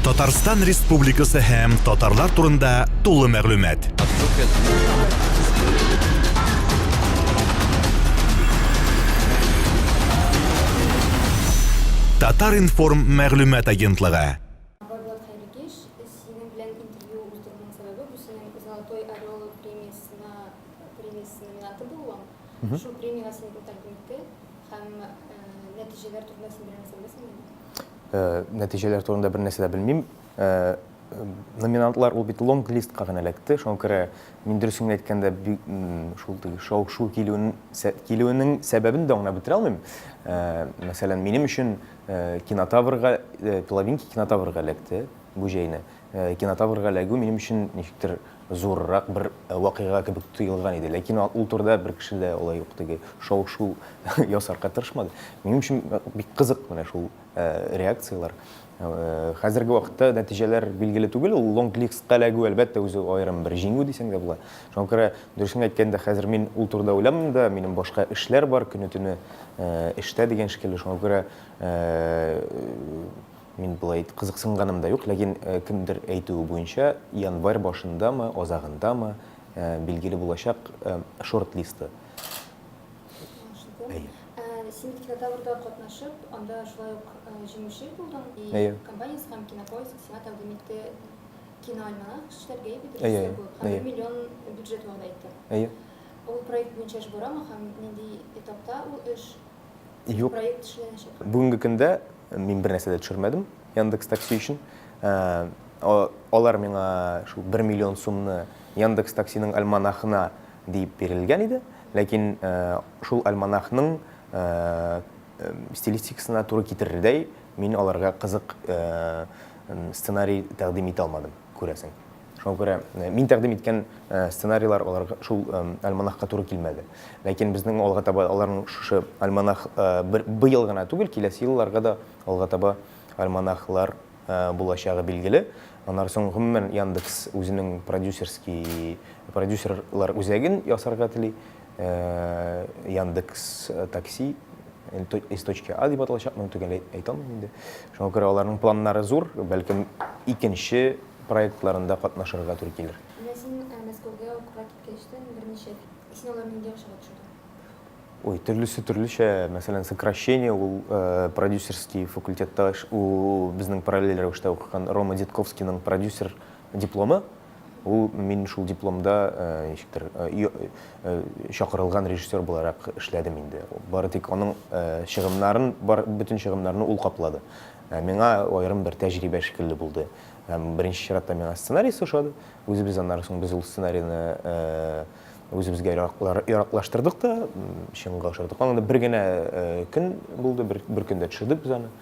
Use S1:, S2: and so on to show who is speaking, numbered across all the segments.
S1: Татарстан Республикасы һәм татарлар турында тулы мәгълүмат. Татар-информ мәгълүмат агентлыгы.
S2: Байбулат, хәерле кич. Синең белән интервью уздыруның сәбәбе бу синең Золотой орел премиясенә премиясе номинанты булуың. Шул премиягә сине кем тәкъдим итте һәм нәтиҗәләр турында син берәр нәрсә беләсеңме инде?
S3: Нәтиҗәләр турында бер нәрсә дә белмим. Номинантлар ул бит лонг-листка гына эләкте. Шуңа күрә мин дөресен генә әйткәндә шул теге шау-шу килүен килүенең сәбәбен дә аңлап бетерә алмыйм. Мәсәлән, минем өчен Кинотаврга, Половинки Кинотаврга эләкте бу җәйне. Кинотаврга эләгү минем өчен ничектер зуррак бер вакыйга кебек тоелган иде. Ләкин ул турыда бер кеше дә алай ук теге шау-шу ясарга тырышмады. Минем өчен бик кызык менә шул реакцияләр. Хәзерге вакытта нәтиҗәләр билгеле түгел. Ул лонг-листка эләгү, әлбәттә, үзе аерым бер җиңү дисәң дә була. Шуңа күрә, дөресен әйткәндә, хәзер мин ул турыда уйламыйм да, минем башка эшләр бар, көне-төне эштә дигән шикелле. Шуңа күрә Мин болай кызыксынганым да юк, ләкин кемдер әйтүе буенча, январь башындамы, азагындамы, билгеле булачак шорт-листы.
S2: Аңлашылды. Әйе. Син бит Кинотаврда катнашып, анда шулай ук җиңүче булдың. И
S3: Әйе.
S2: компаниясе һәм Кинопоиск сиңа тәкъдим итте киноальманах эшләргә, әйе бит,
S3: Әйе,
S2: режиссер булып, һәм
S3: әйе.
S2: бер миллион бюджет вәгъдә итте.
S3: Әйе.
S2: Ул проект буенча эш барамы һәм нинди этапта ул эш?
S3: Юк.
S2: Проект эшләнәчәк.
S3: Бүгенге көндә мин бер нәрсә дә төшермәдем Яндекс Такси өчен. Алар миңа шул 1 миллион сумны Яндекс Таксиның альманахына дип бирелгән иде. Ләкин шул альманахның стилистикасына туры китерердәй мин аларга кызык сценарий тәкъдим итә алмадым, күрәсең. Шуңа күрә мин тәкъдим иткән сценарийлар аларга шул альманахка туры килмәде. Ләкин безнең алга таба аларның шушы альманах бер быел гына түгел, киләсе елларга да алга таба альманахлар булачагы билгеле. Аннары соң гомумән Яндекс үзенең продюсерский продюсерлар үзәген ясарга тели. Яндекс Такси из точки А дип аталачак, моны төгәл әйтә алмыйм инде. Шуңа күрә аларның планнары зур, бәлкем икенче проектларында катнашырга туры килер.
S2: Менә син Мәскәүгә укырга киткәчтен берничә Син аларны нинди акчага төшердең?
S3: Ой, төрлесе төрлечә. Мәсәлән, Сокращение ул продюсерский факультетта ул безнең параллель рәвештә укыган Рома Дитковскийның продюсер дипломы. Ул мин шул дипломда ничектер чакырылган режиссер буларак эшләдем инде. Бары тик аның чыгымнарын, бар бөтен чыгымнарны ул каплады. Миңа аерым бер тәҗрибә шикелле булды. Һәм беренче чиратта миңа сценарийсы ошады. Үзебез аннары соң без ул сценарийны үзебезгә яраклаштырдык та, чынга ашырдык. Анда бер генә көн булды, бер, бер көндә төшердек без аны.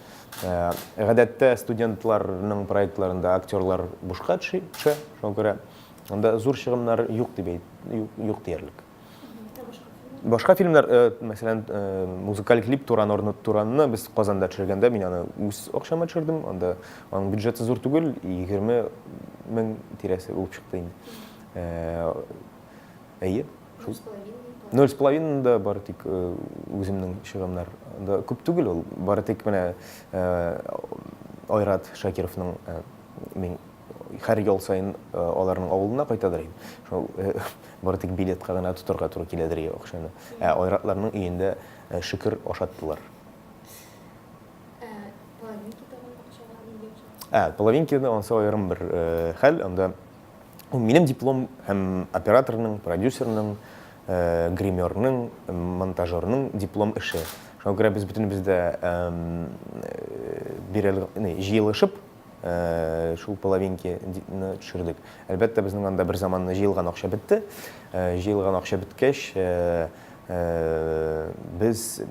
S3: Гадәттә студентларның проектларында актерлар бушка төшә, шуңа күрә анда зур чыгымнар юк дип юк диярлек. Башка фильмнар, мәсәлән, музыкаль клип Туран орны Туранны без Казанда төшергәндә мин аны үз акчама төшердем. Анда аның бюджеты зур түгел, 20 мең тирәсе булып чыкты инде. Әйе, шул. Ноль с половиной да бары тик үземнең чыгымнар. Анда күп түгел ул, бары тик менә Айрат Шакировның мин һәр ял саен аларның авылына кайтадыр идем. Шул бары тик билетка гына тотарга туры киләдер акчаны. Ә Айратларның өендә шөкер ашаттылар.
S2: Ә половинки тагын акчага нинди акча?
S3: Ә, половинкины ансы аерым бер хәл. Анда ул минем диплом һәм операторның, продюсерның, гримерның, монтажерның диплом эше. Шуңа күрә без бөтенебез дә бирел, җыелышып Шул половинки ны төшердек. Әлбәттә, безнең анда бер заманны җыелган акча бетте. Җыелган акча беткәч, без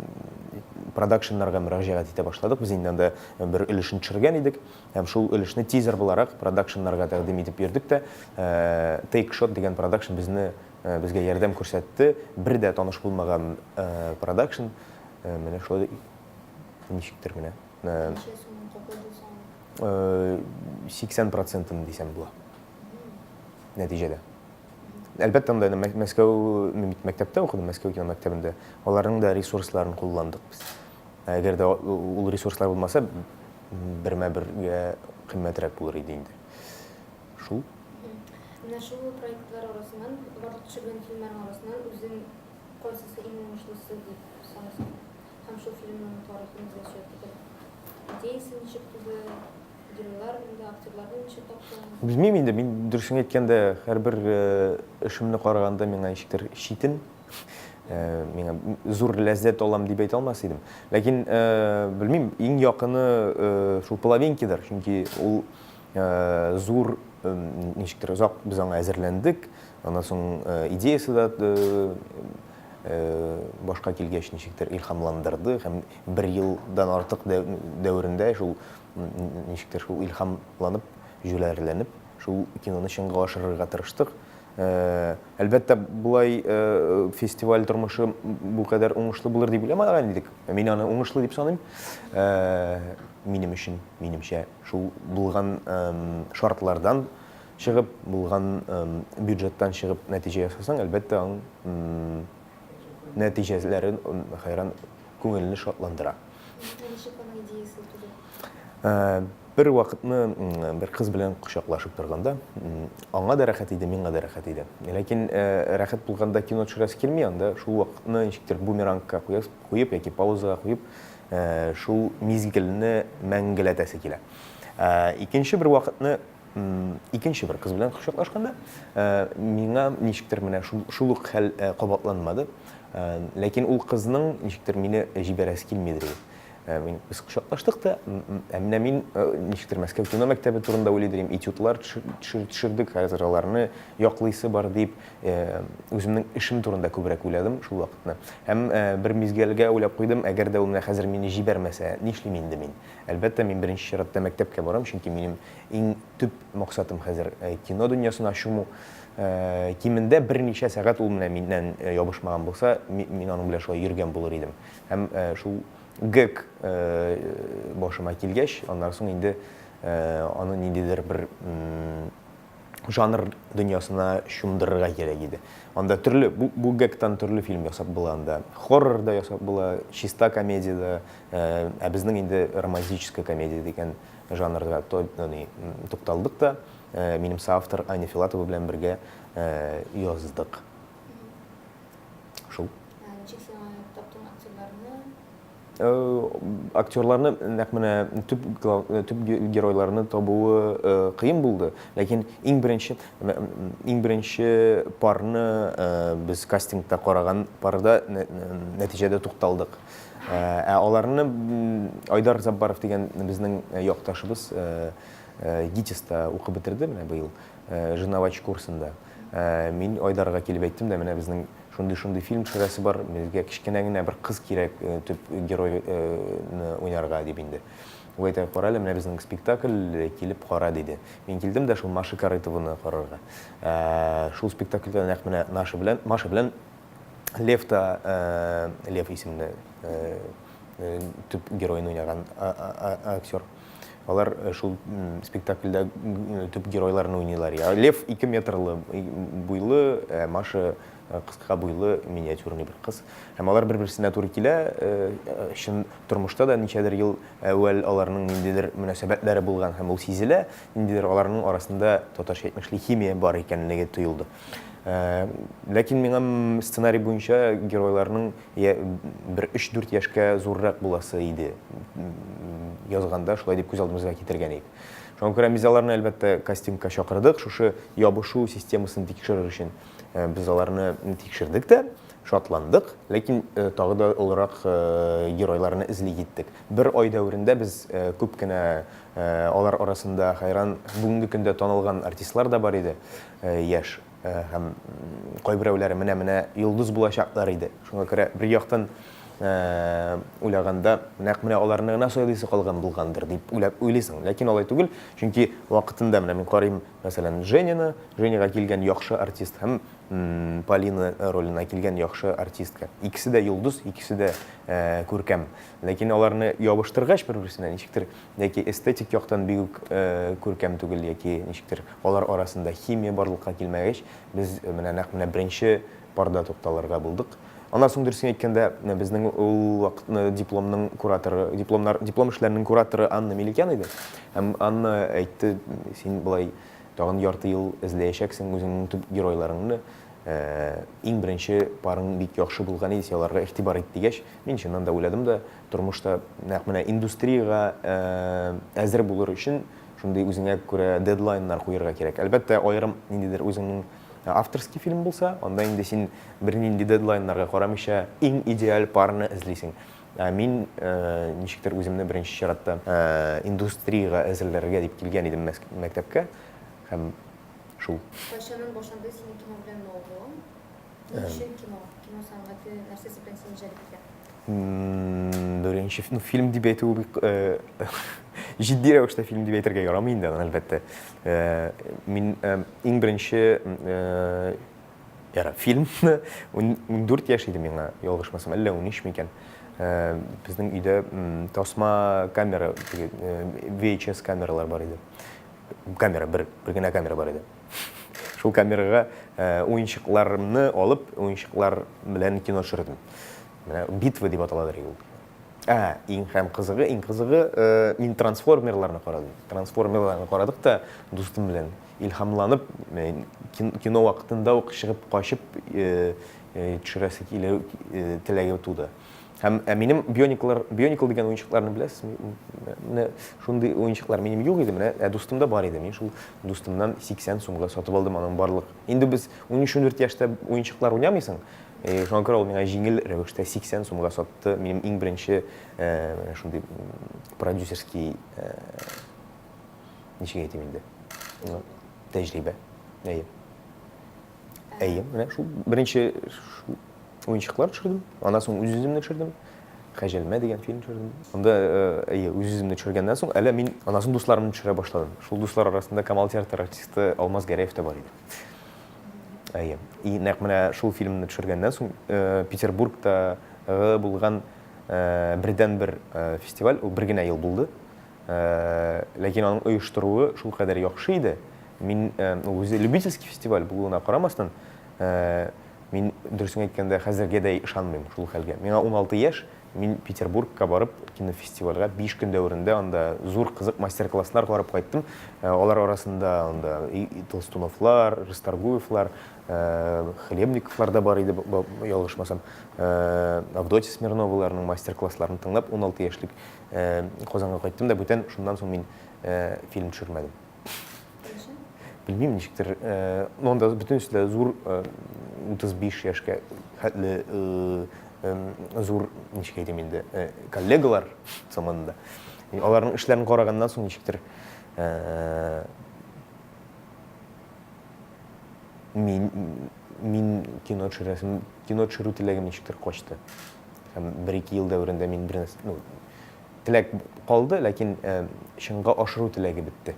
S3: продакшннарга мөрәҗәгать итә башладык. Без инде анда бер өлешен төшергән идек. Һәм шул өлешне тизер буларак продакшннарга тәкъдим итеп йөрдек тә, Take Shot дигән продакшн безне безгә ярдәм күрсәтте. Бер дә таныш булмаган продакшн. Менә шулай ничектер менә.
S2: Ничә сумын каплады соң аны?
S3: 80 процентын дисәм була. Нәтиҗәдә. Әлбәттә, анда Мәскәү, мин бит мәктәптә укыдым, Мәскәү кино мәктәбендә. Аларның да ресурсларын кулландык без. Әгәр дә ул ресурслар булмаса, бермә-бергә кыйммәтрәк булыр иде инде. Шул.
S2: Менә шул проектлар арасыннан, барлык төшергән фильмнарың арасыннан үзең кайсысы иң уңышлысы дип саныйсың? Һәм шул фильмның тарихын безгә сөйләп кит әле. Идеясе ничек туды, геройлар инде, актерларны ничек таптың?
S3: Белмим инде, мин дөресен әйткәндә, һәрбер эшемне караганда миңа ничектер читен. Миңа зур ләззәт алам дип әйтә алмас идем. Ләкин, белмим, иң якыны шул Половинкидыр, чөнки ул зур, ничектер озак без аңа әзерләндек. Аннан соң идеясы да башка килгәч ничектер илһамландырды һәм бер елдан артык дәверендә шул ничектер шул илһамланып, җүләрләнеп, шул киноны чынга ашырырга тырыштык. Әлбәттә, болай фестиваль тормышы бу кадәр уңышлы булыр дип уйламаган идек. Мин аны уңышлы дип саныйм. Минем өчен, минемчә, шул булган шартлардан чыгып, булган бюджеттан чыгып нәтиҗә ясасаң, әлбәттә, аның нәтиҗәләре хәйран күңелне шатландыра.
S2: Ничек аның идеясе туды?
S3: Бер вакытны бер кыз белән кочаклашып торганда, аңа да рәхәт иде, миңа да рәхәт иде. Ләкин рәхәт булганда кино төшерәсе килми, анда шул вакытны ничектер бумерангка куеп яки паузага куеп, шул мизгелне мәңгеләтәсе килә. Икенче бер вакытны икенче бер кыз белән кочаклашканда, миңа ничектер менә шул ук хәл кабатланмады. Ләкин ул кызның ничектер мине җибәрәсе килмидер иде. Мин без кочаклаштык та, ә менә мин ничектер Мәскәү кино мәктәбе турында уйлыйдыр идем, этюдлар төшердек, хәзер аларны яклыйсы бар дип, үземнең эшем турында күбрәк уйладым шул вакытны. Һәм бер мизгелгә уйлап куйдым, әгәр дә ул менә хәзер мине җибәрмәсә, нишлим инде мин? Әлбәттә, мин беренче чиратта мәктәпкә барам, чөнки минем иң төп максатым хәзер кино дөньясына чуму. Кимендә берничә сәгать ул менә миннән ябышмаган булса, мин аның белән шулай йөргән булыр идем. Һәм шул гэг башыма килгәч, аннан соң инде аны ниндидер бер жанр дөньясына чумдырырга кирәк иде. Анда төрле, бу, бу гэгтан төрле фильм ясап була анда. Хоррор да ясап була, чиста комедия да, ә безнең инде романтическая комедия дигән жанрга тукталдык та, минем соавтор Аня Филатова белән бергә яздык. Шул.
S2: Ничек сиңа таптың актерларны?
S3: Актерларны нәкъ менә төп төп геройларны табуы кыен булды. Ләкин иң беренче иң беренче парны без кастингта караган парда нәтиҗәдә тукталдык. Ә аларны Айдар Заббаров дигән безнең якташыбыз ГИТИСта укып бетерде менә быел Женавач курсында. Мин Айдарга килеп әйттем дә, менә безнең шундый-шундый фильм төшерәсе бар, безгә кечкенә генә бер кыз кирәк төп геройны уйнарга дип инде. Ул әйтә, кара әле, менә безнең спектакль, килеп кара, диде. Мин килдем дә шул Маша Корытованы карарга. Шул спектакльдә нәкъ менә Наша белән, Маша белән Лев та, Лев исемле төп геройны уйнаган актер. Алар шул спектакльдә төп геройларны уйныйлар. Лев 2 метрлы буйлы, ә Маша кыска буйлы миниатюрный бер кыз. Һәм алар бер-берсенә туры килә. Чын тормышта да ничәдер ел әүвәл аларның ниндидер мөнәсәбәтләре булган һәм ул сизелә, ниндидер аларның арасында татарча әйтмешли химия бар икәнлеге тоелды. Ләкин миңа сценарий буенча геройларның бер өч-дүрт яшькә зуррак буласы иде. Язганда шулай дип күз алдыбызга китергән идек. Шуңа күрә без аларны, әлбәттә, кастингка чакырдык, шушы ябышу системасын тикшерер өчен. Без аларны тикшердек тә, шатландык, ләкин тагы да олырак геройларны эзли киттек. Бер ай дәверендә без күп кенә алар арасында хәйран бүгенге көндә танылган артистлар да бар иде. Яшь һәм кайберәүләре менә-менә йолдыз булачаклар иде. Шуңа күрә бер яктан уйлаганда, нәкъ менә аларны гына сайлыйсы калган булгандыр дип уйлап уйлыйсың. Ләкин алай түгел, чөнки вакытында менә мин карыйм, мәсәлән, Женяны, Женяга килгән яхшы артист һәм Полина роленә килгән яхшы артистка. Икесе дә йолдыз, икесе дә күркәм. Ләкин аларны ябыштыргач бер-берсенә, ничектер яки эстетик яктан бик үк күркәм түгел, яки ничектер алар арасында химия барлыкка килмәгәч, без менә нәкъ менә беренче парда тукталырга булдык. Аннан соң, дөресен әйткәндә, безнең ул вакытны дипломның кураторы, дипломнар, диплом эшләренең кураторы Анна Меликян иде. Һәм Анна әйтте, син болай тагын ярты ел эзләячәксең үзеңнең төп геройларыңны. Иң беренче парың бик яхшы булган иде, син аларга игътибар ит дигәч, мин чыннан да уйладым да, тормышта нәкъ менә индустриягә әзер булыр өчен шундый үзеңә күрә дедлайннар куерга кирәк. Әлбәттә, аерым ниндидер үзеңнең авторский фильм булса, анда инде син бернинди дедлайннарга карамыйча иң идеаль парны эзлисең. Ә мин ничектер үземне беренче чиратта индустриягә әзерләргә дип килгән идем мәктәпкә һәм шул.
S2: Кайчаннан башланды синең кино белән мавыгуың? Ни өчен кино? Кино сәнгате нәрсәсе белән сине җәлеп итә?
S3: Беренче, ну, фильм дип әйтү бик җитди рәвештә фильм дип әйтергә ярамый инде аны, әлбәттә. Мин иң беренче яра, фильмны 14 яшь иде миңа, ялгышмасам, әллә 13 микән. Безнең өйдә тасма камера, теге VHS камералар бар иде. Камера, бер, бер генә камера бар иде. Шул камерага уенчыкларымны алып, уенчыклар белән кино төшердем. Менә битва дип аталадыр ул. Ә, иң һәм кызыгы, иң кызыгы, мин трансформерларны карадым. Трансформерларны карадык та дустым белән илһамланып, кино вакытында ук чыгып качып төшерәсе килү теләге туды. Һәм ә минем биониклар, бионикл дигән уенчыкларны беләсезме? Менә шундый уенчыклар минем юк иде, менә ә дустымда бар иде. Мин шул дустымнан 80 сумга сатып алдым аның барлык. Инде без 13-14 яшьтә уенчыклар уйнамыйсың. Шуңа күрә ул миңа җиңел рәвештә 80 сумга сатты. Минем иң беренче менә шундый продюсерский ничек әйтим инде, тәҗрибә. Әйе. Әйе, менә шул беренче шул уенчыклар төшердем. Аннан соң үз-үземне төшердем. Хәҗәлмә дигән фильм төшердем. Анда, әйе, үз-үземне төшергәннән соң, әле мин аннан соң дусларымны төшерә башладым. Шул дуслар арасында Камал театры артисты Алмаз Гәрәев тә бар иде. Әйе. И нәкъ менә шул фильмны төшергәннән соң, Петербургтагы булган бердәнбер фестиваль, ул бер генә ел булды. Ләкин аның оештыруы шулкадәр яхшы иде. Мин, ул үзе любительский фестиваль булуына карамастан, мин, дөресен әйткәндә, хәзергә дә ышанмыйм шул хәлгә. Миңа 16 яшь, Мин Петербургка барып, кинофестивальгә 5 көн дәверендә анда зур кызык мастер-класслар карап кайттым. Алар арасында анда Толстуновлар, Расторгуевлар, Хлебниковлар да бар иде, ялгышмасам. Авдотья Смирноваларның мастер-классларын тыңлап, 16 яшьлек Казанга кайттым да, бүтән шуннан соң мин фильм төшермәдем. Белмим, ничектер, ну, анда бөтенесе дә зур, 35 яшькә хәтле зур, ничек әйтим инде, коллегалар заманында. Аларның эшләрен караганнан соң ничектер мин мин кино төшерәсем, кино төшерү теләгем ничектер качты. Һәм бер-ике ел дәверендә мин бер нәрсә, ну, Теләк калды, ләкин чынга ашыру теләге бетте.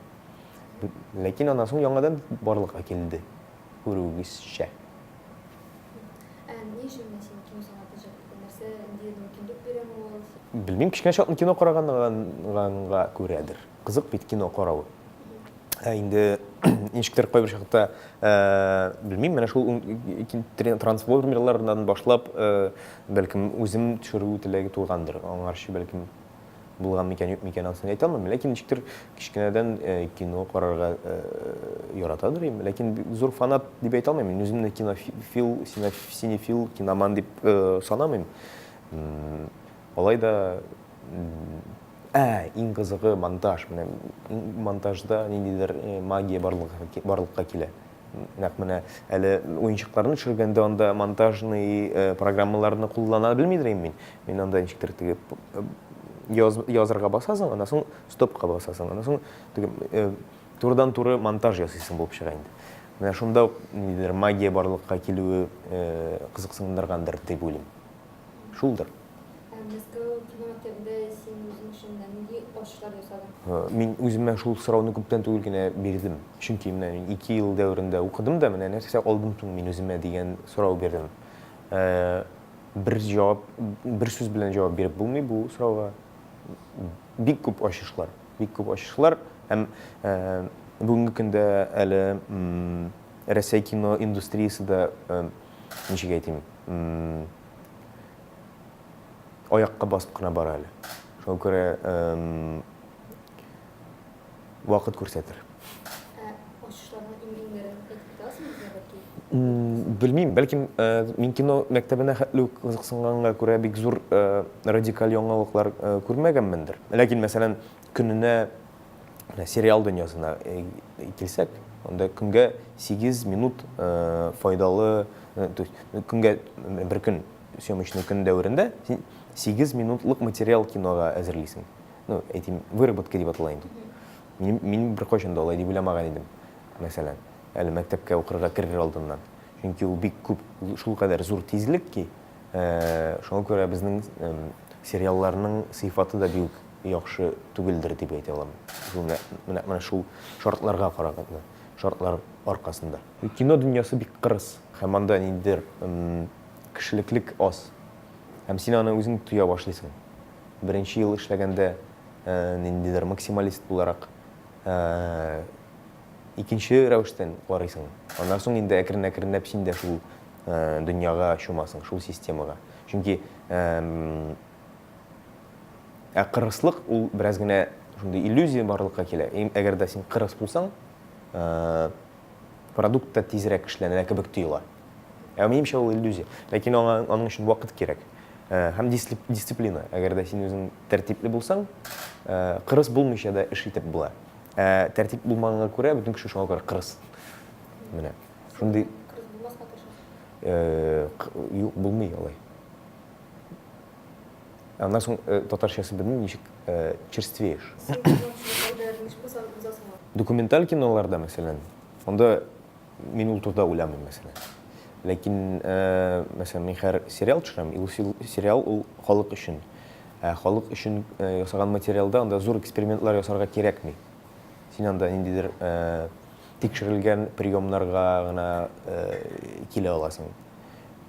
S3: Ләкин аннан соң яңадан барлыкка килде, күрүегезчә.
S2: Ә ни өчен менә сине кино сәнгате җәлеп итә? Нәрсә, нинди мөмкинлек бирәме ул?
S3: Белмим, кечкенә чактан кино караганга күрәдер. Кызык бит кино каравы. Ә инде ничектер кайбер чакта, белмим, менә шул трансформерлардан башлап, бәлкем, үзем төшерү теләге тугандыр. Аңарчы, бәлкем, булган микән, юк микән, анысын әйтә алмыйм. Ләкин ничектер кечкенәдән кино карарга яратадыр инде. Ләкин зур фанат дип әйтә алмыйм. Мин үземне кинофил, синефил, киноман дип санамыйм. Алай да Ә, иң кызыгы монтаж. Менә монтажда ниндидер магия барлыкка, барлыкка килә. Нәкъ менә әле уенчыкларны төшергәндә анда монтажный программаларны куллана белмидер инде мин. Мин анда ничектер теге яз, язырга басасың, аннан соң стопка басасың, аннан соң теге турыдан-туры монтаж ясыйсың булып чыга инде. Менә шунда ук ниндидер магия барлыкка килүе кызыксындыргандыр дип уйлыйм. Шулдыр.
S2: Ә Мәскәү кино мәктәбендә син үзең өчен менә нинди ачышлар ясадың?
S3: Мин үземә шул сорауны күптән түгел генә бирдем. Чөнки менә мин ике ел дәверендә укыдым да, менә нәрсә алдым соң мин үземә дигән сорау бирдем. Бер җавап, бер сүз белән җавап биреп булмый бу сорауга. Бик күп ачышлар, бик күп ачышлар һәм бүгенге көндә әле Рәсәй кино индустриясе дә, ничек әйтим, аякка басып кына бара әле. Шуңа күрә вакыт күрсәтер.
S2: Ә ачышларның иң-иңнәрен әйтеп китә аласыңмы безгә, бәлки?
S3: Белмим, бәлкем, мин кино мәктәбенә хәтле үк кызыксынганга күрә бик зур радикаль яңалыклар күрмәгәнмендер. Ләкин, мәсәлән, көненә менә сериал дөньясына килсәк, анда көнгә 8 минут файдалы, то есть көнгә бер көн съемочный көн дәверендә син 8 минутлык материал кинога әзерлисең. Ну, әйтим, выработка дип атала инде. Мин, мин беркайчан да алай дип уйламаган идем, мәсәлән, әле мәктәпкә укырга керер алдыннан. Чөнки ул бик күп, шулкадәр зур тизлек ки, шуңа күрә безнең сериалларның сыйфаты да бик яхшы түгелдер дип әйтә алам. Шул менә, менә, менә шул шартларга караганда, шартлар аркасында. Кино дөньясы бик кырыс һәм анда ниндидер кешелеклек аз. Һәм син аны үзең тоя башлыйсың. Беренче ел эшләгәндә ниндидер максималист буларак икенче рәвештән карыйсың. Аннан соң инде әкрен-әкренләп син дә шул дөньяга чумасың, шул системага. Чөнки ә кырыслык ул бераз генә шундый иллюзия барлыкка килә. Әгәр дә син кырыс булсаң, продукт та тизрәк эшләнә кебек тоела. Ә минемчә ул иллюзия. Ләкин аңа аның өчен вакыт кирәк. Һәм дисциплина. Әгәр дә син үзең тәртипле булсаң, кырыс булмыйча да эш итеп була. Ә тәртип булмаганга күрә бөтен кеше шуңа күрә кырыс. Менә. Шундый
S2: кырыс булмаска тырышасың.
S3: Юк, булмый алай. Аннан соң татарчасы белмим, ничек черствеешь. Документаль киноларда, мәсәлән, анда мин ул турыда уйламыйм, мәсәлән. Ләкин, мәсәлән, мин хәзер сериал төшерәм, и ул сериал ул халык өчен. Ә халык өчен ясаган материалда анда зур экспериментлар ясарга кирәкми. Син анда ниндидер тикшерелгән приемнарга гына килә аласың.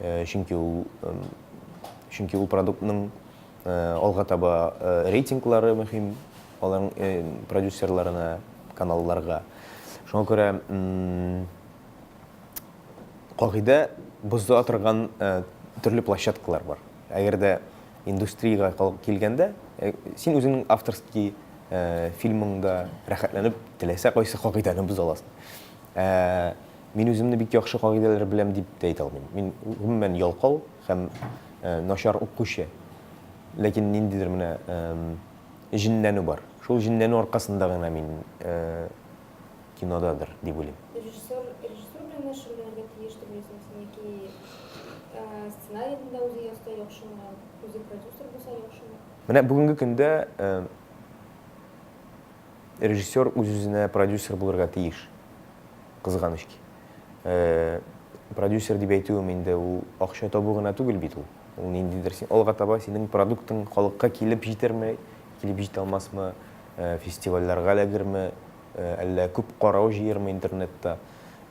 S3: Чөнки ул чөнки ул продуктның алга таба рейтинглары мөһим, аларның продюсерларына, каналларга. Шуңа күрә кагыйдә боза торган төрле площадкалар бар. Әгәр дә индустриягә килгәндә, син үзеңнең авторский фильмыңда рәхәтләнеп теләсә кайсы кагыйдәне боза аласың. Ә мин үземне бик яхшы кагыйдәләр беләм дип тә әйтә алмыйм. Мин гомумән ялкау һәм начар укучы. Ләкин ниндидер менә җенләнү бар. Шул җенләнү аркасында гына мин кинодадыр дип уйлыйм.
S2: Режиссер режиссер белән генә шөгыльләнергә тиеш дип уйлыйсыңмы син яки сценарийны да үзе язса яхшымы, үзе продюсер булса яхшымы?
S3: Менә бүгенге көндә режиссер үз-үзенә продюсер булырга тиеш. Кызганыч ки. Продюсер дип әйтүем инде ул акча табу гына түгел бит ул. Ул ниндидер син алга таба синең продуктың халыкка килеп җитерме, килеп җитә алмасмы, фестивальләргә эләгерме, әллә күп карау җыермы интернетта.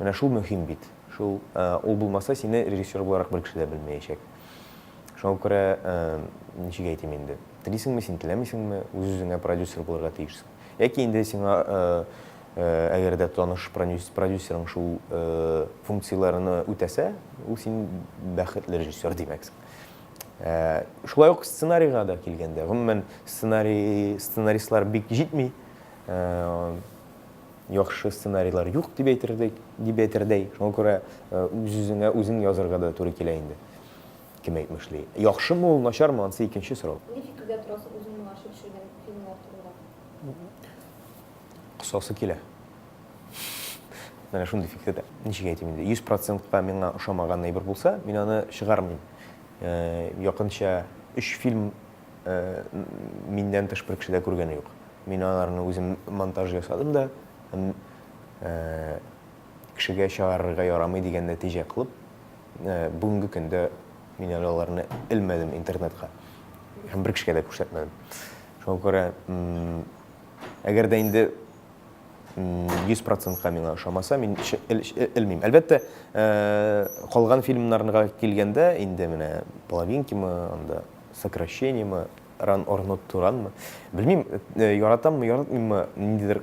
S3: Менә шул мөһим бит. Шул ул булмаса, сине режиссер буларак бер кеше дә белмәячәк. Шуңа күрә, ничек әйтим инде, телисеңме син, теләмисеңме, үз-үзеңә продюсер булырга тиешсең. Яки инде сиңа әгәр дә таныш продюсерың шул функцияләрне үтәсә, ул син бәхетле режиссер димәксең. Шулай ук сценарийга да килгәндә, гомумән, сценарий, сценаристлар бик җитми. Яхшы сценарийлар юк дип әйтердәй, дип әйтердәй. Шуңа күрә үз-үзеңә үзең язырга да туры килә инде. Кем әйтмешли. Яхшымы ул, начармы, ансы икенче сорау.
S2: Ни фикердә торасың үзең моңарчы төшергән фильмнар турында?
S3: Косасы килә. Менә шундый фикердә. Ничек әйтим инде, 100 процентка миңа ошамаган әйбер булса, мин аны чыгармыйм. Якынча өч фильм миннән тыш бер кеше дә күргәне юк. Мин аларны үзем монтаж ясадым да, һәм кешегә чыгарырга ярамый дигән нәтиҗә кылып, Бүгенге көндә мин әле аларны элмәдем интернетка. Һәм бер кешегә дә күрсәтмәдем. Шуңа күрә, әгәр дә инде 100 процентка миңа ошамаса, мин элмим. Әлбәттә, калган фильмнарга килгәндә, инде менә Половинкимы, анда Сокращениемы, Run or not to run-мы, белмим, яратаммы, яратмыйммы, ниндидер.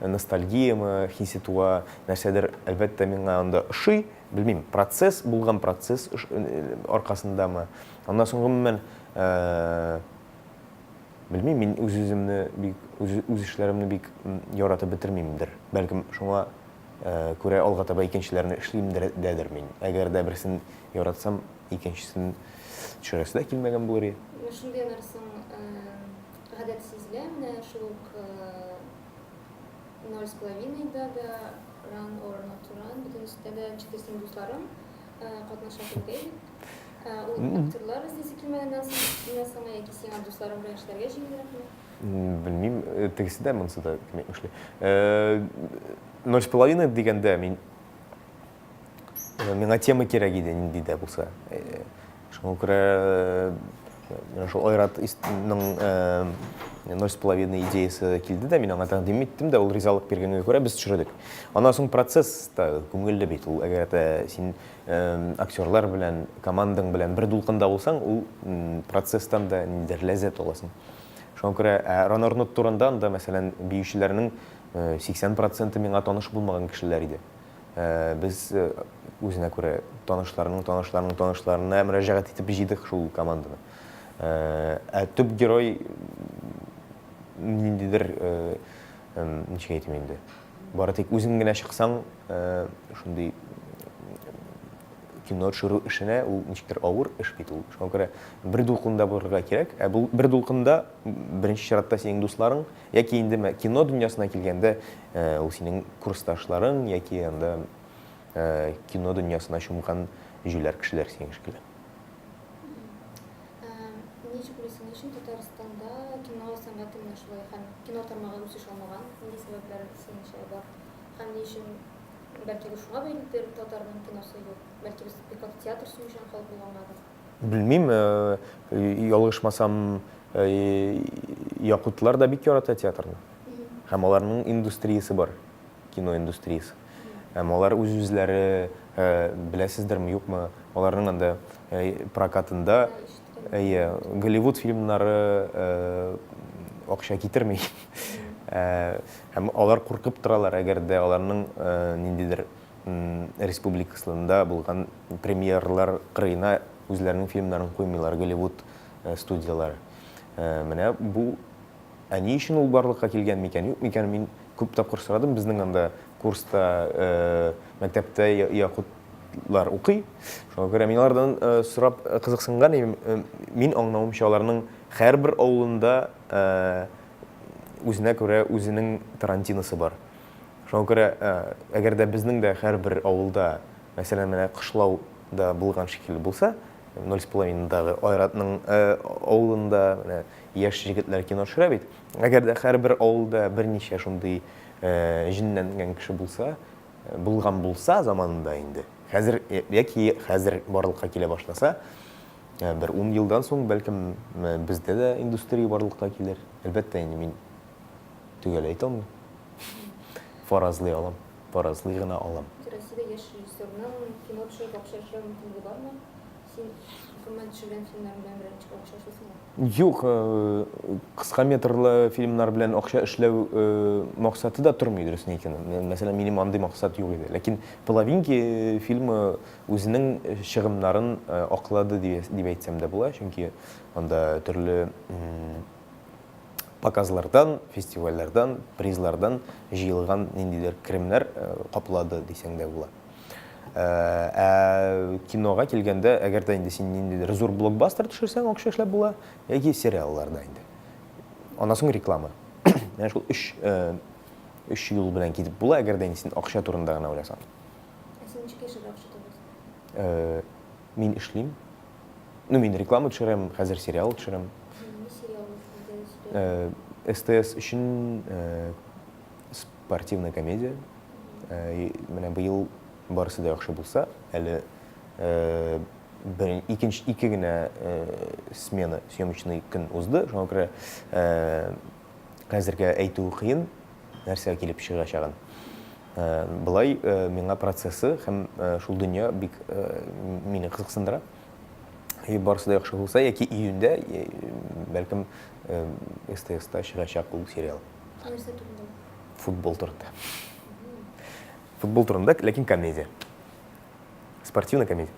S3: ностальгиямы хисе туа, нәрсәдер, әлбәттә, миңа анда ошый, белмим, процесс, булган процесс аркасындамы. Аннан соң, гомумән, белмим, мин үз-үземне бик, үз эшләремне бик яратып бетермимдер. Бәлкем, шуңа күрә алга таба икенчеләрне эшлимдер дәдер мин. Әгәр дә берсен яратсам, икенчесен төшерәсе дә килмәгән булыр иде.
S2: Менә шундый анарсың гадәт сизелә, менә шул ук Ноль с половиной да да, Run or not to run, бөтенесендә дә ничектер синең дусларың катнаша кебек әйбит. Ул актерлар эзлисе килмәгәннән соң, соңмы яки сиңа дусларың белән эшләргә җиңелрәкме?
S3: Белмим, тегесе дә, монысы да, кем әйтмешли. Ноль с половиной дигәндә мин миңа тема кирәк иде нинди дә булса. Шуңа күрә менә шул Айратның ноль с половиной идеясы килде дә, мин аңа тәкъдим иттем дә, ул ризалык биргәнгә күрә без төшердек. Аннан соң процесс та күңелле бит ул, әгәр дә син актерлар белән, командаң белән бер дулкында булсаң, ул процесстан да ниндидер ләззәт аласың. Шуңа күрә Ран Арнот турында анда, мәсәлән, биючеләрнең 80 проценты миңа таныш булмаган кешеләр иде. Без үзенә күрә танышларның танышларның танышларына мөрәҗәгать итеп җыйдык шул команданы. Ә төп герой ниндидер, ничек әйтим инде, бары тик үзең генә чыксаң, шундый кино төшерү эшенә ул ничектер авыр эш бит ул. Шуңа күрә бер дулкында булырга кирәк. Ә бу бер дулкында беренче чиратта синең дусларың яки инде кино дөньясына килгәндә ул синең курсташларың яки анда кино дөньясына чумган җүләр кешеләр синең шикелле.
S2: Ничек уйлыйсың, ни өчен Татарстанда кино сәнгате менә шулай һәм кино тармагы үсеш алмаган? Нинди сәбәпләр синеңчә бар? Һәм ни өчен Бәлки бу шуңа бәйледер, татарның киносы юк. Бәлки без бик каты театр сөючән халык булгангадыр.
S3: Белмим, ялгышмасам, якутлар да бик ярата театрны. Һәм аларның индустриясе бар, кино индустриясе. Һәм алар үз-үзләре, беләсездерме, юкмы, аларның анда прокатында, әйе, Голливуд фильмнары акча китерми. Һәм алар куркып торалар, әгәр дә аларның ниндидер республикасында булган премьералар кырыена үзләренең фильмнарын куймыйлар Голливуд студияләре. Менә бу ә ни өчен ул барлыкка килгән микән, юк микән, мин күп тапкыр сорадым. Безнең анда курста мәктәптә якутлар укый. Шуңа күрә мин алардан сорап кызыксынган идем. Мин аңлавымча, аларның һәрбер авылында үзенә күрә үзенең Тарантиносы бар. Шуңа күрә, әгәр дә безнең дә һәрбер авылда, мәсәлән, менә Кышлауда булган шикелле булса, ноль с половинадагы Айратның авылында менә яшь җегетләр кино төшерә бит. Әгәр дә һәрбер авылда берничә шундый җенләнгән кеше булса, булган булса заманында инде, хәзер яки хәзер барлыкка килә башласа, Бер ун елдан соң, бәлкем, бездә дә индустрия барлыкка килер. Әлбәттә, инде мин төгәл әйтә алмыйм. Фаразлый алам, фаразлый гына алам.
S2: Россиядә яшь режиссерның кино төшереп акча эшләү мөмкинлеге бармы? Син, гомумән, төшергән фильмнарың белән берәр ничек акча эшлисеңме?
S3: Юк, кыска метрлы фильмнар белән акча эшләү максаты да тормый, дөресен әйткәндә. Мәсәлән, минем андый максат юк иде. Ләкин Половинки фильмы Үзенең чыгымнарын аклады дип әйтсәм дә була, чөнки анда төрле показлардан, фестивальләрдән, призлардан җыелган ниндидер керемнәр каплады дисәң дә була. Ә кинога килгәндә, әгәр дә инде син ниндидер зур блокбастер төшерсәң, акча эшләп була, яки сериалларда инде. Аннан соң реклама. Менә шул өч өч юл белән китеп була, әгәр дә инде син акча турында гына уйласаң.
S2: Ә син ничек яшәргә акча табасың?
S3: Мин эшлим. Ну, мин реклама төшерәм, хәзер сериал төшерәм.
S2: Нинди сериал ул?
S3: СТС өчен спортивная комедия. Менә быел барысы да яхшы булса, әле бер, икенче, ике генә смена съемочный көн узды. Шуңа күрә хәзергә әйтү кыен, нәрсә килеп чыгачагын. Болай миңа процессы һәм шул дөнья бик мине кызыксындыра. И барысы да яхшы булса, яки июньдә, бәлкем, СТСта чыгачак ул сериал.
S2: Нәрсә турында ул?
S3: Футбол турында. Футбол турында, ләкин комедия. Спортивный комедия.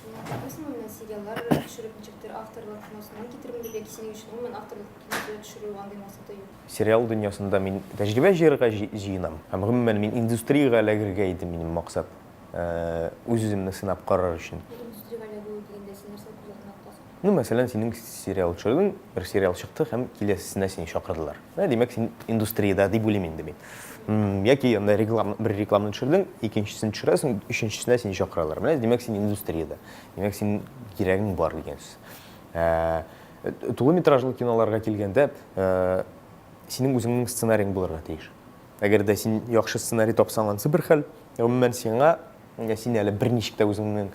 S2: Син куркмыйсыңмы менә сериаллар төшереп ничектер авторлык киносыннан китермен дип яки синең өчен гомумән авторлык киносы төшерү андый максаты юк?
S3: Сериал дөньясында мин тәҗрибә җыярга җыенам. Һәм гомумән мин индустриягә эләгергә иде минем максат. Үз-үземне сынап карар өчен.
S2: Индустриягә эләгү дигәндә син нәрсә күз алдыңа тотасың?
S3: Ну, мәсәлән, синең сериал төшердең, бер сериал чыкты һәм киләсесенә сине чакырдылар. Менә, димәк, син индустриядә дип уйлыйм инде мин. Яки анда реклама, бер рекламаны төшердең, икенчесен төшерәсең, өченчесенә сине чакыралар. Менә, димәк, син индустриядә. Димәк, син кирәгең бар дигән сүз. Ә, тулы метражлы киноларга килгәндә, ә, синең үзеңнең сценарийң булырга тиеш. Әгәр дә син яхшы сценарий тапсаң, ансы бер хәл. Гомумән, сиңа Син әле берничек тә үзеңнең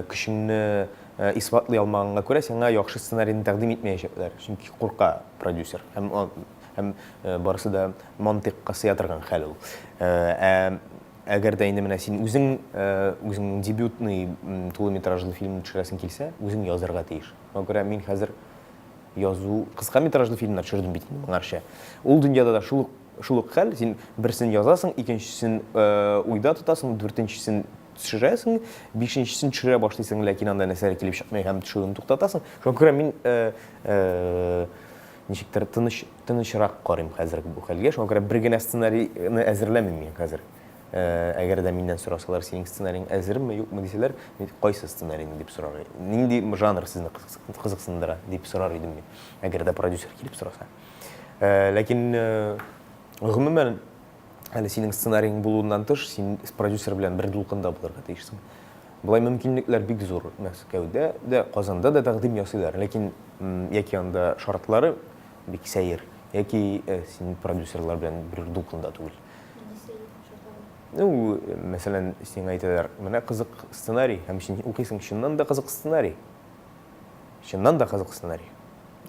S3: көчеңне исбатлый алмаганга күрә, сиңа яхшы сценарийны тәкъдим итмәячәкләр, чөнки курка продюсер. Һәм һәм барысы да мантыйкка сыя торган хәл ул. Ә әгәр дә инде менә син үзең үзеңнең дебютный тулы метражлы фильмны төшерәсең килсә, үзең язарга тиеш. Шуңа күрә мин хәзер язу, кыска метражлы фильмнар төшердем бит инде моңарчы. Ул дөньяда да шул шул ук хәл, син берсен язасың, икенчесен уйда тотасың, дүртенчесен төшерәсең, бишенчесен төшерә башлыйсың, ләкин анда нәрсәләр килеп чыкмый һәм төшерүне туктатасың. Шуңа күрә мин ничектер тыныч, тынычрак карыйм хәзер бу хәлгә. Шуңа күрә бер генә сценарийны әзерләмим мин хәзер. Әгәр дә миннән сорасалар, синең сценарийң әзерме, юкмы дисәләр, мин кайсы сценарийны дип сорар. Нинди жанр сезне кызыксындыра дип сорар идем мин, әгәр дә продюсер килеп сораса. Ләкин гомумән әле синең сценарийң булуыннан тыш, син продюсер белән бер дулкында булырга тиешсең. Болай мөмкинлекләр бик зур Мәскәүдә дә, Казанда да тәкъдим ясыйлар, ләкин яки анда шартлары бик сәер, яки син продюсерлар белән бер дулкында түгел.
S2: Нинди сәер шартлары?
S3: Ну, мәсәлән, сиңа әйтәләр, менә кызык сценарий, һәм син укыйсың, чыннан да кызык сценарий. Чыннан да кызык сценарий.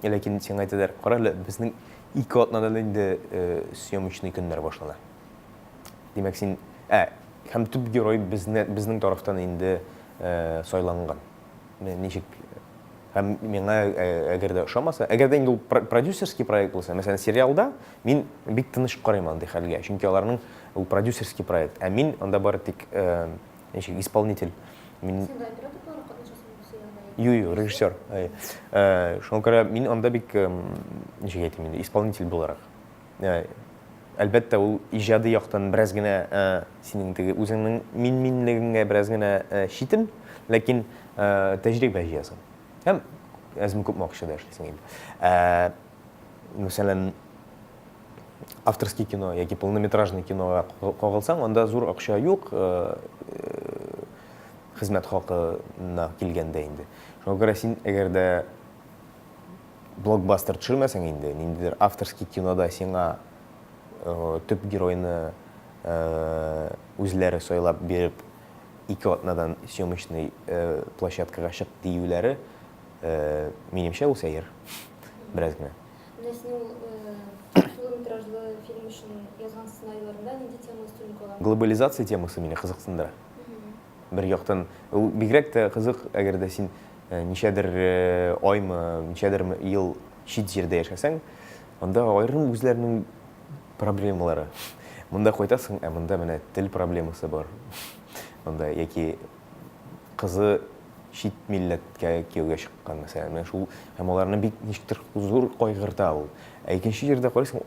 S3: Ләкин сиңа әйтәләр, кара әле, безнең ике атнадан инде э, съемочный көннәр башлана. Димәк, син, ә, һәм төп герой безне, безнең тарафтан инде э, сайланган. Менә ничек Һәм миңа әгәр дә ошамаса, әгәр дә инде ул продюсерский проект булса, мәсәлән, сериалда мин бик тыныч карыйм андый хәлгә, чөнки аларның ул продюсерский проект, ә мин анда бары тик ничек исполнитель.
S2: Мин Син дә оператор буларак катнашасың бу сериалда?
S3: Юк, юк, режиссер. Шуңа күрә мин анда бик ничек әйтим инде, исполнитель буларак. Әлбәттә, ул иҗади яктан бераз генә синең теге үзеңнең мин-минлегеңә бераз генә читен, ләкин тәҗрибә җыясың. Һәм әзме-күпме акча да эшлисең инде. Ә, мәсәлән, авторский кино яки полнометражный кинога кагылсаң, анда зур акча юк, хезмәт хакына килгәндә инде. Шуңа күрә син әгәр дә блокбастер төшермәсәң инде, ниндидер авторский кинода сиңа төп геройны үзләре сайлап биреп, ике атнадан съемочный площадкага чык диюләре, минемчә, ул сәер. Бераз генә.
S2: Менә синең ул тулы метражлы фильм өчен язган сценарийларыңда нинди тема өстенлек ала?
S3: Глобализация темасы мине кызыксындыра. Бер яктан, ул бигрәк тә кызык, әгәр дә син ничәдер аймы, ничәдер ел чит җирдә яшәсәң, анда аерым үзләренең проблемалары. Монда кайтасың, ә монда менә тел проблемасы бар. Монда яки кызы чит милләткә кияүгә чыккан, мәсәлән, менә шул, һәм аларны бик ничектер зур кайгырта ул. Ә икенче җирдә карыйсың,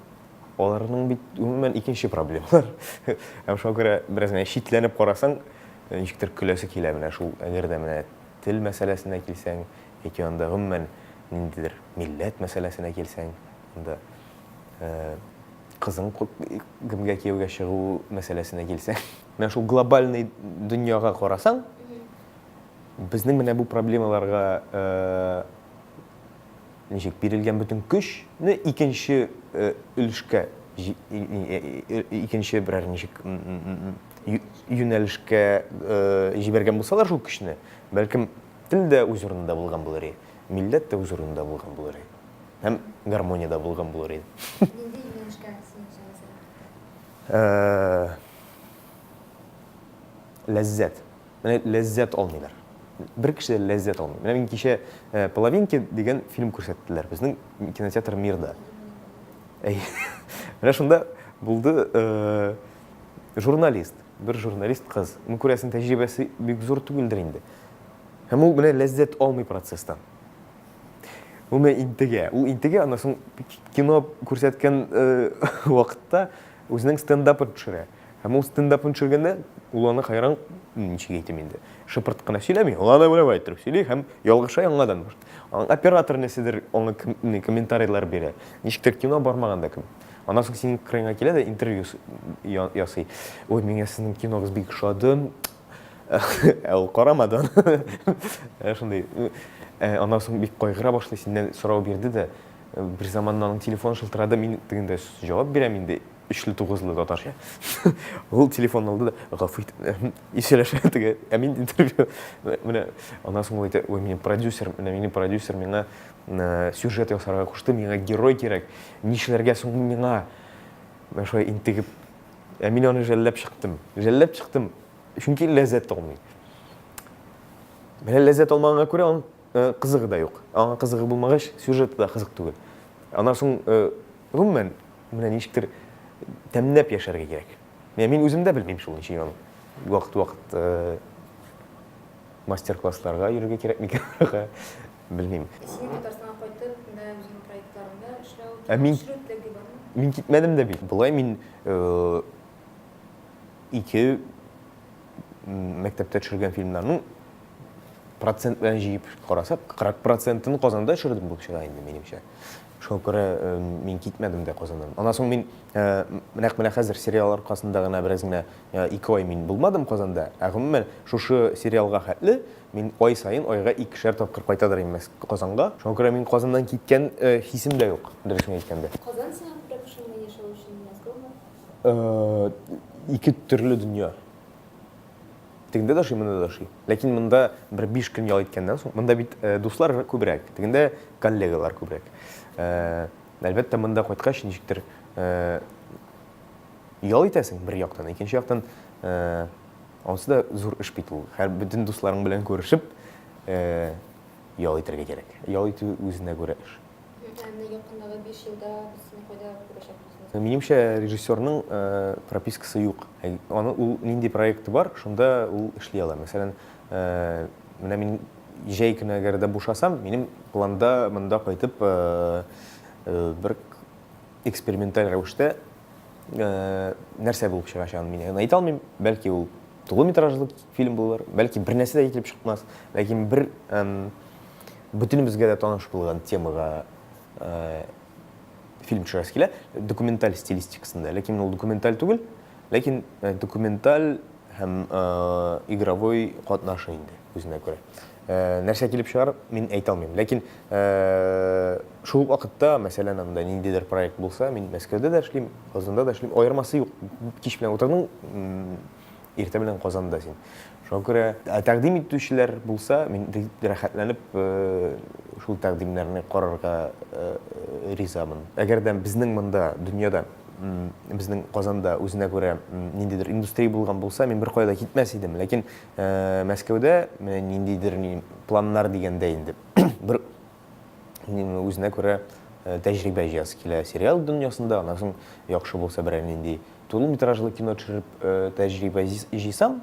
S3: Аларның бит гомумән икенче проблемалар. Һәм шуңа күрә бераз генә читләнеп карасаң, ничектер көләсе килә менә шул, әгәр дә менә тел мәсьәләсенә килсәң, яки анда гомумән ниндидер милләт мәсьәләсенә килсәң, анда кызың кемгә кияүгә чыгу мәсьәләсенә килсәң, менә шул глобальный дөньяга карасаң, безнең менә бу проблемаларга ничек бирелгән бөтен көчне икенче өлешкә, икенче берәр ничек юнәлешкә җибәргән булсалар шул көчне, бәлкем тел дә үз урынында булган булыр иде, милләт тә үз урынында булган булыр иде. Һәм гармония дә булган булыр иде.
S2: Нинди юнәлешкә синеңчә, мәсәлән?
S3: Ләззәт. Менә ләззәт алмыйлар. Бер кеше дә ләззәт алмый. Менә мин кичә э, Половинки дигән фильм күрсәттеләр безнең кинотеатр Мирда. Әй. Менә шунда Булды журналист, бер журналист кыз. Ну, күрәсең, тәҗрибәсе бик зур түгелдер инде. Һәм ул менә ләззәт алмый процесстан. Ул менә интегә. Ул интегә, аннан соң кино күрсәткән вакытта үзенең стендапын төшерә. Һәм ул стендапын төшергәндә, ул аны хайран, ничек әйтим инде, шыпырт кына сөйләми, ул аны менә иттереп сөйли һәм ялгыша яңадан. Аның оператор нәрсәдер аңа комментарийлар бирә. Ничектер кино бармаган да кебек. Аннан соң синең кырыеңа килә дә интервью ясый. Ой, миңа сезнең киногыз бик ошады. Ә ул карамады аны. Ә шундый. Ә, аннан соң бик кайгыра башлый, синнән сорау бирде дә, бер заманны аның телефоны шылтырады, мин тегендә җавап бирәм инде. Өчле тугызлы татарча. Ул телефон алды да, гафу ит, и сөйләшә теге, ә мин интервью. Менә аннан соң ул әйтә, ой, минем продюсер, менә минем продюсер миңа э, сюжет ясарга кушты, миңа герой кирәк. Нишләргә соң миңа? Менә шулай интегеп, ә мин аны жәлләп чыктым. Жәлләп чыктым, чөнки ләззәт алмый. Менә ләззәт алмаганга күрә аның э, кызыгы да юк. Аңа кызыгы булмагач, сюжеты да кызык түгел. Аннан соң э, гомумән Менә ничектер тәмләп яшәргә кирәк. Менә мин үзем дә белмим шул ничек аны. Вакыт-вакыт э, мастер-классларга йөрергә кирәк микән? Белмим.
S2: Син Татарстанга кайтып, менә үзеңнең проектларыңда эшләү,
S3: Ә мин
S2: төшерү теләге бармы?
S3: Мин китмәдем дә бит. Болай мин э, ике мәктәптә төшергән фильмнарның процент белән җыеп карасак, 40 процентын Казанда төшердем булып чыга инде, минемчә. Шуңа күрә э, мин китмәдем дә Казаннан. Аннан соң мин э, нәкъ менә хәзер сериал аркасында гына бераз генә э, ике ай мин булмадым Казанда. Ә гомумән шушы сериалга хәтле мин ай саен айга икешәр тапкыр кайтадыр идем Казанга. Шуңа күрә мин Казаннан киткән хисем дә юк, дөресен әйткәндә.
S2: Казан сиңа күбрәк ошыймы яшәү өчен, Мәскәүме?
S3: Ике төрле дөнья. Тегендә дә ошый, монда да ошый. Ләкин монда бер 5 көн ял иткәннән соң, монда бит э, дуслар күбрәк, тегендә коллегалар күбрәк. Э, әлбәттә, монда кайткач ничектер э, ял итәсең бер яктан, икенче яктан э, анысы да зур эш бит ул. Һәр бөтен дусларың белән күрешеп э, ял итәргә кирәк. Ял итү үзенә күрә эш.
S2: Ә менә якындагы 5 елда без сине кайда күрәчәкбез?
S3: Минемчә, режиссерның пропискасы юк. Аны ул нинди проекты бар, шунда ул эшли ала. Мәсәлән, менә мин җәй көне әгәр дә бушасам, минем планда монда кайтып бер эксперименталь рәвештә нәрсә булып чыгачагын мин әйтә алмыйм. Бәлки ул тулы метражлы фильм булыр, бәлки бер нәрсә дә килеп чыкмас. Ләкин бер бөтенебезгә дә таныш булган темага фильм төшерәсе килә, документаль стилистикасында. Ләкин ул документаль түгел, ләкин э, документаль һәм э, игровой катнашы инде үзенә күрә. Э, нәрсә килеп чыгар, мин әйтә алмыйм. Ләкин э, шул ук вакытта, мәсәлән, анда ниндидер проект булса, мин Мәскәүдә дә эшлим, Казанда да эшлим. Аермасы юк. Кич белән утырдың, Иртә белән Казанда син. Шуңа күрә тәкъдим итүчеләр булса, мин рәхәтләнеп шул тәкъдимнәрне карарга ризамын. Әгәр дә безнең монда дөньяда, безнең Казанда үзенә күрә ниндидер индустрия булган булса, мин беркая да китмәс идем. Ләкин Мәскәүдә менә ниндидер планнар дигәндә инде бер үзенә күрә тәҗрибә җыясы килә сериал дөньясында, аннан соң яхшы булса берәр нинди тулы метражлы кино төшереп тәҗрибә җыйсам,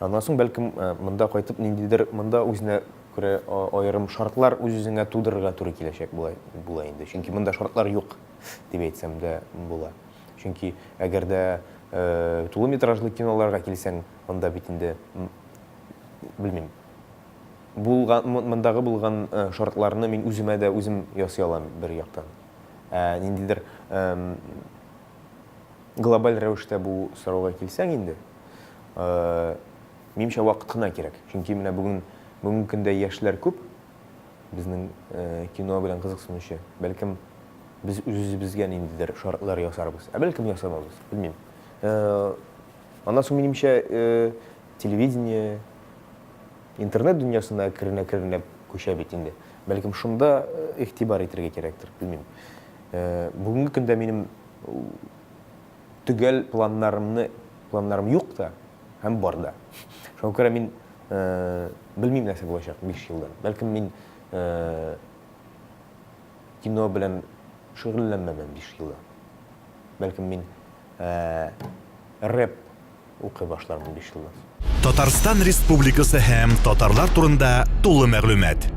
S3: аннан соң бәлкем монда кайтып ниндидер монда үзенә күрә аерым шартлар үз-үзеңә тудырырга туры киләчәк була, була инде. Чөнки монда шартлар юк дип әйтсәм дә була. Чөнки әгәр дә тулы метражлы киноларга килсәң, анда бит инде белмим, Булган, мондагы булган шартларны мин үземә дә үзем ясый алам бер яктан. Ә ниндидер глобаль рәвештә бу сорауга килсәң инде, минемчә вакыт кына кирәк. Чөнки менә бүген, бүгенге көндә яшьләр күп, безнең кино белән кызыксынучы. Бәлкем, без үз-үзебезгә ниндидер шартлар ясарбыз. Ә бәлкем ясамабыз, белмим. Аннан соң, минемчә, телевидение, интернет дөньясына әкрен-әкренләп күчә бит инде. Бәлкем, шунда игътибар итәргә кирәктер, белмим. Бүгенге көндә минем төгәл планнарымны, планнарым юк та һәм бар да. Шуңа күрә мин белмим нәрсә булачак 5 елдан. Бәлкем, мин кино белән шөгыльләнмәмен 5 елдан. Бәлкем, мин. Рэп укый башлармын 5 елдан соң.
S1: Татарстан Республикасы һәм татарлар турында тулы мәгълүмат.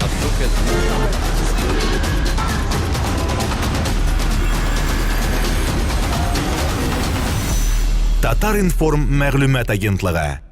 S1: Татар-информ мәгълүмат агентлыгы.